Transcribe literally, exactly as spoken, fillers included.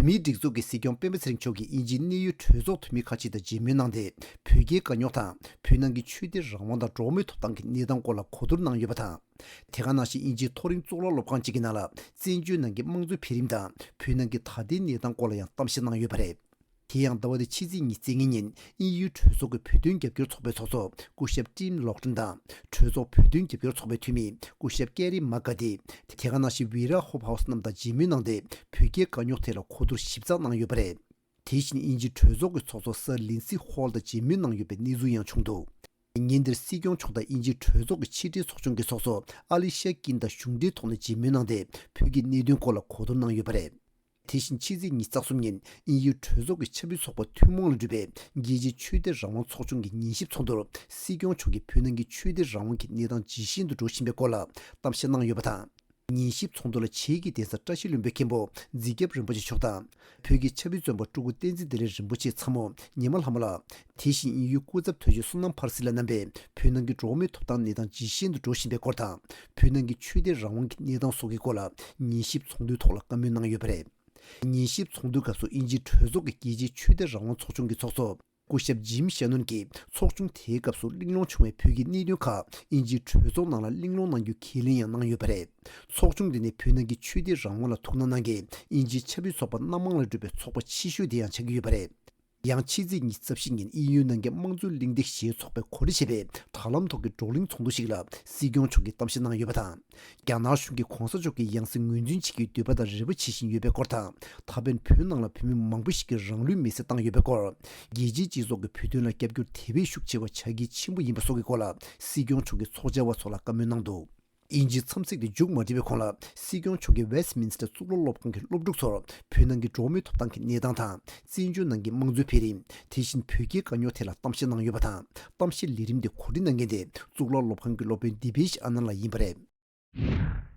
མིའི་སྒྲིག་འཛུགས་ཀྱི་སྲིད་སྐྱོང་སྤེན་པ་ཚེ་རིང་མཆོག་གིས་དབྱིན་ཇིའི་གནད་ཡོད་གྲོས་ཚོགས་འཐུས་མི་ཁག་ཅིག་དང་མཇལ་མོལ་གནང་སྟེ། བོད་རྒྱའི་དཀའ་རྙོག་དང་བོད་ནང་གི་ཆོས་དད་རང་དབང་དང་འགྲོ་བ་མིའི་ཐོབ་ཐང་གི་གནས་སྟངས་སྐོར་ལ་གོ་བསྡུར་གནང་ཡོད་པ་དང་། དེ་ག་ནང་བཞིན་དབྱིན་ཇིའི་མཐོ་རིམ་གཙུག་ལག་སློབ་ཁང་ཅིག་གི་ནང་ལ་བཙན་བྱོལ་ནང་གི་དམངས་གཙོའི་འཕེལ་རིམ་དང་བོད་ནང་གི་ད་ལྟའི་གནས་སྟངས་སྐོར་ལ་ཡང་གཏམ་བཤད་གནང་ཡོད་པ་རེད། དེ་ཡང་ཟླ་བ་འདིའི་ཕྱི་ཚེས་ཉི་ཤུ་རྩ་གཉིས་ཉིན་དབྱིན་ཡུལ་གྲོས་ཚོགས་ཀྱི་བོད་དོན་རྒྱབ་སྐྱོར་ཚོགས་པའི་ཚོགས་གཙོ་སྐུ་ཞབས་ཊིམ་ལོག་ཊོན་དང་། གྲོས་ཚོགས་བོད་དོན་རྒྱབ་སྐྱོར་ཚོགས་པའི་འཐུས་མི་སྐུ་ཞབས་ཀེ་རི་མག་གྷ་ཏི། དེ་ག་ནང་བཞིན་ཝི་ར་ཧོབ་ཧའུ་སི་རྣམས་དང་མཇལ་མོལ་གནང་སྟེ། བོད་རྒྱའི་དཀའ་རྙོག་ཐད་ལ་གོ་བསྡུར་ཞིབ་ཚགས་གནང་ཡོད་པ་རེད། དེ་བཞིན་དབྱིན་ཇིའི་གྲོས་ཚོགས་ཀྱི་ཚོགས་གཙོ་སར་ལིན་སི་ཧོལ་དང་མཇལ་མོལ་གནང་ཡོད་པའི་གནས་ཚུལ་ཡང་བྱུང་འདུག་ཉིན་དེར་སྲིད་སྐྱོང་མཆོག་དང་དབྱིན་ཇིའི་གྲོས་ཚོགས་ཀྱི་ཕྱི་དྲིལ་ཚོགས་ཆུང་གི་ཚོགས་གཙོ་ཨ་ལི་ཤ་ཀིན་དང་གཞུང་འབྲེལ་ཐོག་ནས་མཇལ་མོལ་གནང་སྟེ། བོད་ཀྱི་གནད་དོན་སྐོར་ལ་གོ་བསྡུར་གནང་ཡོད་པ་རེད། དེ་བཞིན་ཕྱི་ཚེས་ཉི་ཤུ་རྩ་གསུམ་ཉིན་དབྱིན་ཡུལ་གྲོས་ཚོགས་ཀྱི་ཆབ་སྲིད་ཚོགས་པ་ཐུན་མོང་ལ་གྲུབ་པའི་རྒྱལ་སྤྱིའི་ཆོས་དད་རང་དབང་ཚོགས་ཆུང་གི་ཉན་ཞིབ་ཚོགས་འདུར། སྲིད་སྐྱོང་མཆོག་གིས་བོད་ནང་གི་ཆོས་དད་རང་དབང་གི་གནས་སྟངས་ཇེ་ཞན་དུ་འགྲོ་བཞིན་པའི་སྐོར་ལ་གཏམ་བཤད་གནང་ཡོད་པ་དང་། ཉན་ཞིབ་ཚོགས་འདུ་ལ་བྱེས་ཀྱི་གདན་ས་བཀྲ་ཤིས་ལྷུན་པོའི་མཁན་པོ་རྫིག་རྒྱབ་རིན་པོ་ཆེ་མཆོག་དང་། བོད་ཀྱི་ཆབ་སྲིད་བཙོན་པ་སྤྲུལ་སྐུ་བསྟན་འཛིན་བདེ་ལེགས་རིན་པོ་ཆེའི་ཚ་མོ་ཉི་མ་ལྷ་མོ་ལགས། དེ་བཞིན་དབྱིན་ཡུལ་སྐུ་ཚབ་དོན་གཅོད་བསོད་ནམས་ཕར་སི་ལགས་རྣམ་པས་བོད་ནང་གི་འགྲོ་བ་མིའི་ཐོབ་ཐང་གནས་སྟངས་ཇེ་ཞན་དུ་འགྲོ་བཞིན་པའི་སྐོར་དང་། བོད་ནང་གི་ཆོས་དད་རང་དབང་གི་གནས་སྟངས་སོགས་ཀྱི་སྐོར་ལ་ཉན་ཞིབ་ཚོགས་འདུའི་ཐོག་ལ་བཀའ་མོལ་གནང་ཡོད་པ་རེད། ཉན་ཞིབ་ཚོགས་འདུའི་སྐབས་སུ་དབྱིན་ཇིའི་གྲོས་ཚོགས་ཀྱི་རྒྱལ་སྤྱིའི་ཆོས་དད་རང་དབང་ཚོགས་ཆུང་གི་ཚོགས་གཙོ་སྐུ་ཞབས་ཇིམ་ཤེ་ནོན་གྱིས་ཚོགས་ཆུང་དེའི་སྐབས་སུ་གླེང་སློང་བྱུང་བའི་བོད་ཀྱི་གནད་དོན་ཁག་དབྱིན་ཇིའི་གྲོས་ཚོགས་ནང་ལ་གླེང་སློང་གནང་རྒྱུ་ཁས་ལེན་ཡང་གནང་ཡོད་པ་རེད། ཚོགས་ཆུང་འདི་ནས་བོད་ནང་གི་ཆོས་དད་རང་དབང་ལ་ཐུགས་སྣང་གནང་མཁན་དབྱིན་ཇིའི་ཆབ་སྲིད་ཚོགས་པ་སྣ་མང་ལས་གྲུབ་པའི་ཚོགས་པ་ཆེ་ཤོས་དེ་ཡང་ཆགས་ཀྱི་ཡོད་པ་རེད། ཡང་ཕྱི་ཚེས་ཉི་ཤུ་རྩ་བཞི་ཉིན་དབྱིན་ཡུལ་ནང་གི་དམངས་གཙོའི་གླེང་སྟེགས་ཞེས་ཚོགས་པས་གོ་སྒྲིག་བྱས་པའི་དྲ་ལམ་ཐོག་གི་བགྲོ་གླེང་ཚོགས་འདུ་ཞིག་ལ་སྲིད་སྐྱོང་མཆོག་གིས་གཏམ་བཤད་གནང་ཡོད་པ་དང་། རྒྱ་ནག་གཞུང་གིས་གོང་ས་མཆོག་གི་ཡང་སྲིད་ངོས་འཛིན་བྱེད་ཀྱི་འདོད་པ་དང་རེ་བ་བྱེད་བཞིན་ཡོད་པའི་སྐོར་དང་། ད་ཕན་བོད་ནང་ལ་བོད་མི་མང་པོ་ཞིག་གིས་རང་ལུས་མེར་སྲེག་བཏང་ཡོད་པའི་སྐོར། རྒྱལ་སྤྱིའི་སྤྱི་ཚོགས་ཀྱིས་བོད་དོན་ལ་རྒྱབ་སྐྱོར་དེ་བས་ཤུགས་ཆེ་བ་བྱ་གལ་ཆེན་པོ་ཡིན་པ་སོགས་ཀྱི་སྐོར་ལ་སྲིད་སྐྱོང་མཆོག་གིས་ཚོགས་བཅར་བ་ཚོ་ལ་བཀའ་མོལ་གནང་འདུག་དབྱིན་ཇིའི་འཚམས་གཟིགས་དེ་མཇུག་མ་སྒྲིལ་བའི་གོང་ལ་སྲིད་སྐྱོང་མཆོག་གིས་ཝེ་སི་ཊི་མིན་སི་ཊར་གཙུག་ལག་སློབ་ཁང་གི་སློབ་ཕྲུག་ཚོར་བོད་ནང་གི་འགྲོ་བ་མིའི་ཐོབ་ཐང་གི་གནས་སྟངས་དང་། བཙན་བྱོལ་ནང་གི་དམངས་གཙོའི་འཕེལ་རིམ། དེ་བཞིན་བོད་རྒྱའི་དཀའ་རྙོག་ཐད་ལ་གཏམ་བཤད་གནང་ཡོད་པ་དང་། གཏམ་བཤད་ལས་རིམ་དེ་གོ་སྒྲིག་གནང་མཁན་དེ་གཙུག་ལག་སློབ་ཁང་གི་སློབ་དཔོན་དི་བེ་ཤི་ཨ་ནན་ལགས་ཡིན་པ་རེད།